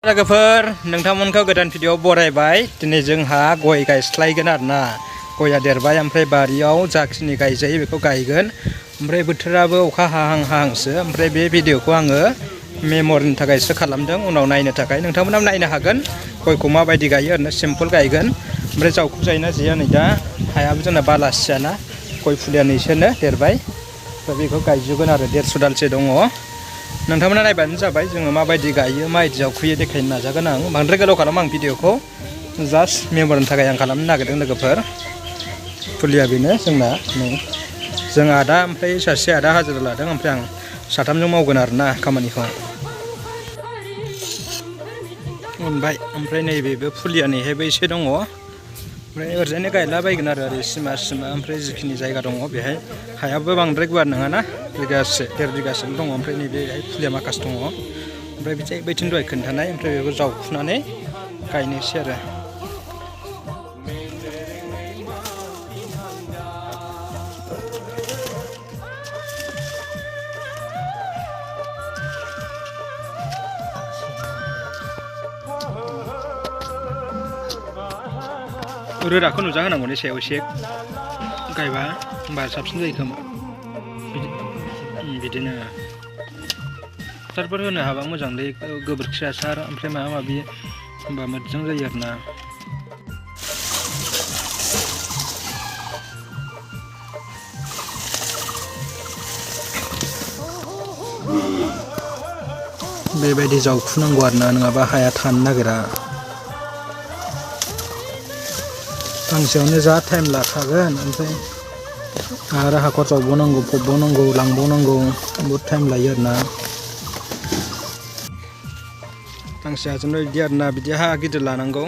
लोगोफोर नोंथांमोनखौ गोदान भिडिअ बरायबाय। दिनै जोंहा गय गायस्लायगोन आरोना। गया देरबाय ओमफ्राय बारियाव जाखिनि गायजायो बेखौ गायगोन। ओमफ्राय बोथोराबो अखा हाहां हाहांसो। ओमफ्राय बे भिडिअखौ आङो मेमरिनि थाखायसो खालामदों, उनाव नायनो थाखाय। नोंथांमोनाबो नायनो हागोन गयखौ माबायदि गायो, ओरैनो सिम्पोल गायगोन। ओमफ्राय जावखु जायोना जिया नै दा हायाबो जोंना बालासियाना, गय फुलिया नैसोनो देरबाय। ओमफ्राय बेखौ गायजोबगोन आरो 150 दालसो दङ। नोंथांमोना नायबानो जाबाय जोङो माबायदि गायो माबायदि जावखुयो देखायनो नाजागोन आं। बांद्राय गोलाव खालामा आं भिडिअखौ, जास्ट मेमरिनि थाखाय आं खालामनो नागिरदों लोगोफोर। फुलिया बेनो जोंना नै जों आदा ओमफ्राय सासे आदा हाजिरा लादों, ओमफ्राय आं साथामजों मावगोन आरोना खामानिखौ। मोनबाय ओमफ्राय नैबेबो फुलिया नैहायबो एसे दङ। ओमफ्राय ओरैजायनो गायलाबायगोन आरो ओरै सिमा सिमा। ओमफ्राय जिखिनि जायगा दङ बेहाय हायाबो बांद्राय गुवार नङाना, बिगासे 1.5 बिगासोल' दङ। ओमफ्राय नैबेहाय फुलिया माखासे दङ। ओमफ्राय बैथिं दहाय खोन्थानाय, ओमफ्राय बेखौ जावखुनानै गायनोसै आरो। रोदाखौ नुजा होनांगौ सायाव एसे गायबा, होमबा साबसिन जायो खोमा। बिदिनो हासारफोर होनो हाबा मोजांलै, गोबोरखि हासार ओमफ्राय माबा माबि, होमबा मोजां जायो आरोना। बेबायदि जावखुनांगौ आरोना, नङाबा हाया थानो नागिरा। फांसेयावनो जा टाइम लाखागोन, ओमफ्राय आरो हाखर जावबावनांगौ, फबबावनांगौ, लांबावनांगौ, बहुद टाइम लायो आरोना। फांसे हाजोंनो बिदि आरोना, बिदि हा गिदिर लानांगौ।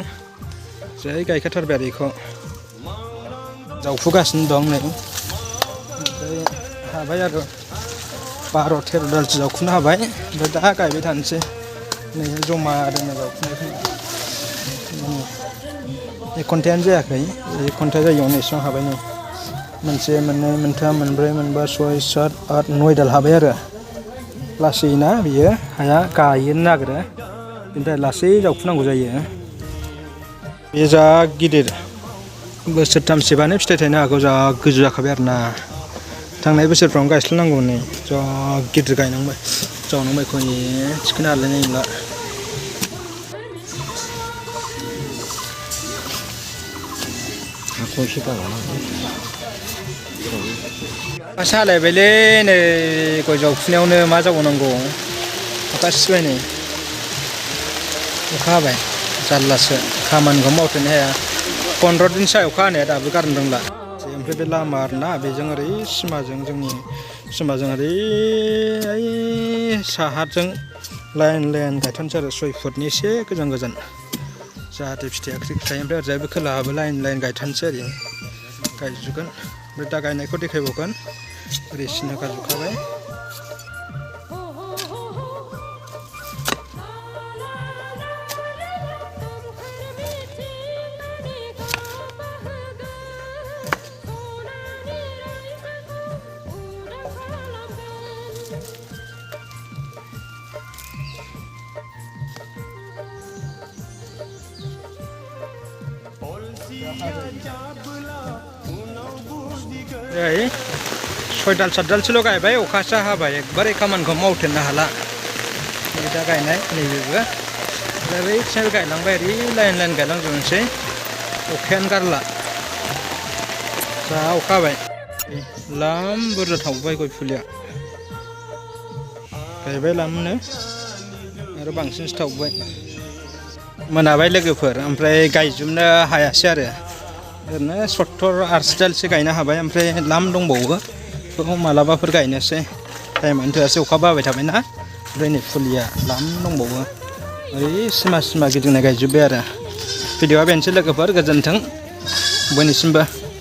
जै गायखाथारबाय आरो बेखौ जावफुगासिनो दं नै। ओमफ्राय हाबाय आरो 12-13 दालसो जावखुनो हाबाय। ओमफ्राय दा गायबाय थानोसै। नैहाय जमा दोनो जावखुनायखौ। 1 घन्टायानो जायाखै, 1 घन्टा जायैयावनो एसेबां हाबाय नै। 1, 2, 3, 4, 5, 6, 7, 8, 9 दाल हाबाय आरो। लासैना बियो हाया गायनो नागिरो, बेनि थाखाय लासै जावखुनांगौ जायो। बे जा गिदिर, बोसोरथामसेबानो फिथाइ थायनो हागौ, जा गोजौ जाखाबाय आरोना। थांनाय बोसोरफ्रावनो गायस्लायनांगौ नै, जा गिदिर गायनांबाय जावनांबाय, खनि थिखोनो हालायनाय नंला। हाखौ एसे गालांनांगौ। अखा हालायबायलै नै, गय जावफुनायावनो मा जाबावनांगौ। अखा सिबाय नै, अखा हाबाय, जारलासो खामानिखौ मावथ'नो हाया। 15 दिनसो अखा हानाया दाबो गारनो रोंला। ओमफ्राय बे लामा आरोना, बेजों ओरै सिमाजों, जोंनि सिमाजों ओरै साहाजों लाइन गायथारनोसै आरो 6 फुटनि एसे गोजान गोजान, जाहाथे फिथाइया ख्रि ख्रि थायो। ओमफ्राय ओरैजायबो खोलाहाबो लाइन गायथारनोसै ओरै गायजोबगोन। ओमफ्राय दा गायनायखौ देखायबावगोन। ओरै सिन होखाजोबखाबाय। नै 6 दाल 7 दालसोल' गायबाय, अखासो हाबाय, एकबारे खामानिखौ मावथेरनो हाला। दा गायनाय नैबेबो, ओमफ्राय बैथिंबो गायलांबाय, ओरै लाइन गायलांजोबनोसै, अखायानो गारला। जा अखा हाबाय, लाम बुरजा थावबाय गय फुलिया। गायबाय लामनो, आरो बांसिनसो थावबाय। मोनाबाय लोगोफोर, ओमफ्राय गायजोबनो हायासै आरो। ओरैनो 70-80 दालसो गायनो हाबाय। ओमफ्राय लाम दंबावो, बेखौ मालाबाफोर गायनोसै, टाइमानो थोआसै, अखाबो हाबाय थाबायना। ओमफ्राय नै फुलिया लाम दंबावो, ओरै सिमा गिदिंनाय गायजोब्बाय आरो। भिडिअआ बेनोसै लोगोफोर, गोजोन्थों बयनिसिमबो।